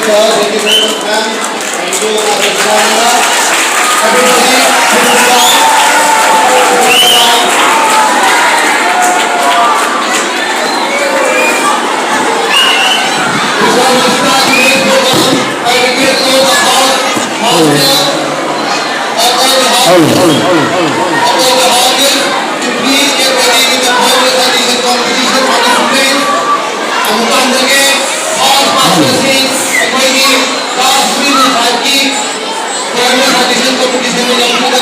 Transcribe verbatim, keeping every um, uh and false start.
Thank you very much, ma'am. Thank you, Mister Sharma. Everybody, please bow. Before we start today's program, I request all the house master, all the house, all the houses to please get ready with the poem recitation competition on the screen. ꯑꯃꯨꯛ ꯇꯝꯖꯒꯦ, house masterꯁꯤꯡ, ꯑꯩꯈꯣꯏꯒꯤ class three fiveꯀꯤ poem recitation competition ꯅꯝꯐꯨꯗ